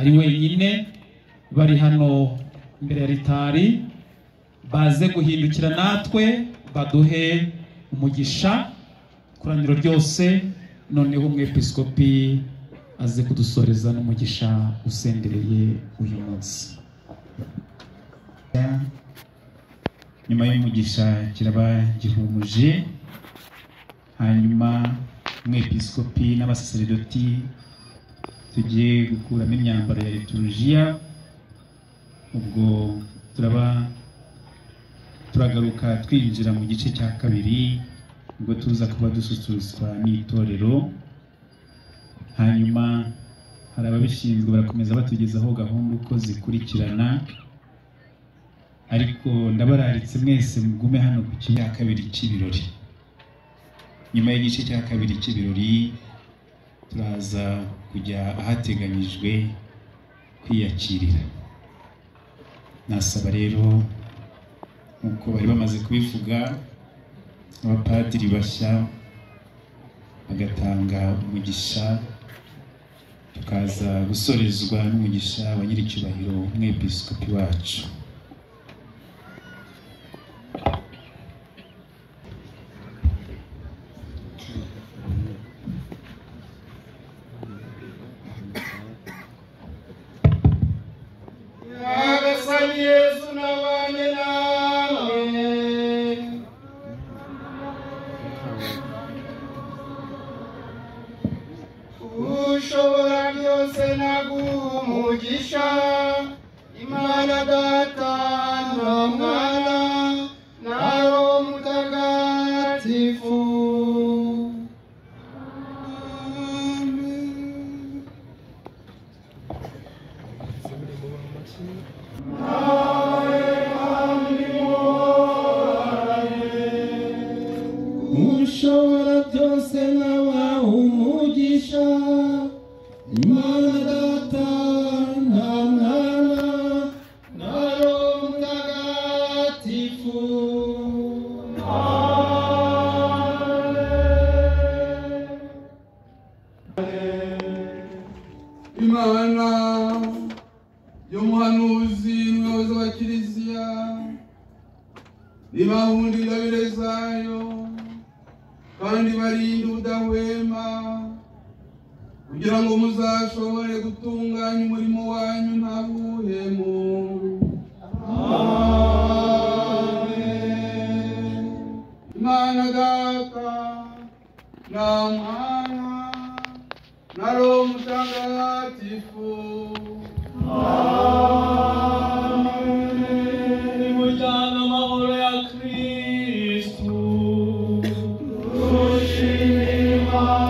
Ari wenyine, bari hano imbere ya ritari, baze guhindukira natwe baduhe umugisha ikoraniro ryose, noneho umwepiskopi aze kudusoreza n'umugisha usendereye uyu munsi. Nyuma y'umugisha kiraba gihumuje, hanyuma umwepiskopi n'abasaseredoti tugiye gukuramo imyambaro ya liturujia, ubwo turaba turagaruka twinjira mu gice cya kabiri, ubwo tuza kuba dususurutswa n'itorero. Hanyuma hari ababishinzwe barakomeza batugezaho gahunda uko zikurikirana, ariko ndabararitse mwese mugume hano ku cya kabiri cy'ibirori. Nyuma y'igice cya kabiri cy'ibirori turaza kujya ahateganyijwe kwiyakirira. Nasaba rero nkuko bari bamaze kubivuga, abapadiri bashya bagatanga umugisha, tukaza gusorezwa n'umugisha wa nyiricyubahiro umwepiskopi wacu. Nyagasani Yesu nabane namwe. Ushobora byose naguha umugisha, Imana Data na Mwana na Roho Mutagatifu. Amen. Ushobora byose nabaha umugisha, Imana Data na Mwana na Roho Mutagatifu. Imana y'umuhanuzi n'umuyobozi wa Kiliziya, nibahunda ingabire zayo kandi barinde ubudahwema, kugira ngo muzashobore gutunganya umurimo wanyu nta buhemu. Amen. Imana Data na Mwana na Roho Mutagatifu. Amen. Nimujyane amahoro ya Kristu. Dushime Imana.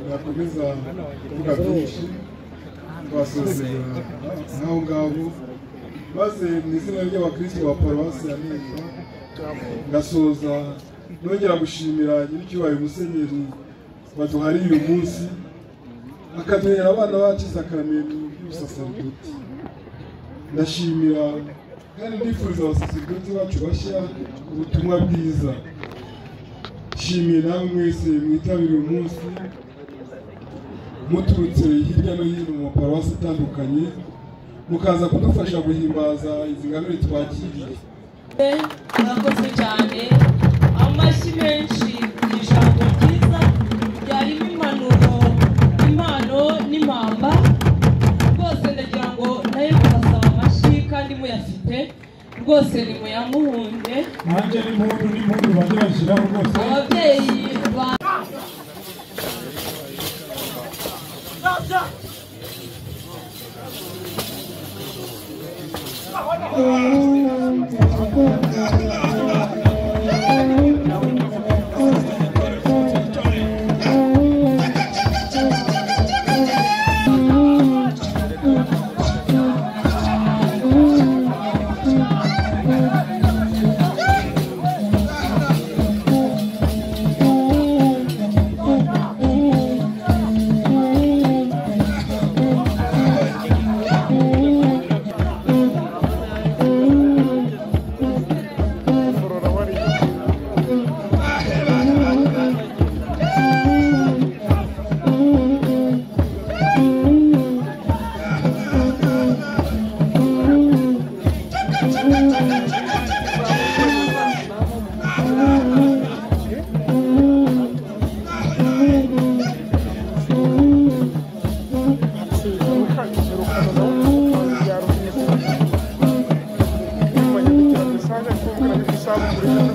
nakomeza kuvuga byinshi, twasozera nk'aho ngaho, maze mu izina ry'abakristo ba paruwasi ya Nemba ngasoza nongera gushimira nyiricyubahiro Musenyeri waduhariye uyu munsi, akaduhera abana bacu isakaramentu y'ubusaserdoti. Ndashimira kandi ndifuriza abasaserdoti bacu bashya ubutumwa bwiza. Nshimiye namwe mwese mwitabiriye uyu munsi muturutse hirya no hino mu maparuwasi atandukanye, mukaza kudufasha guhimbaza izi ngabire twakiriye. Murakoze cyane, amashyi menshi ku ijambo ryiza ryarimo impanuro, impano n'impamba. Rwose ndagira ngo nayo kubasaba amashyi kandi muyafite rwose nimuyamuhunde. Nanjye n'impundu n'impundu bajye bashyiraho rwose. Ababyeyi ba Thank you.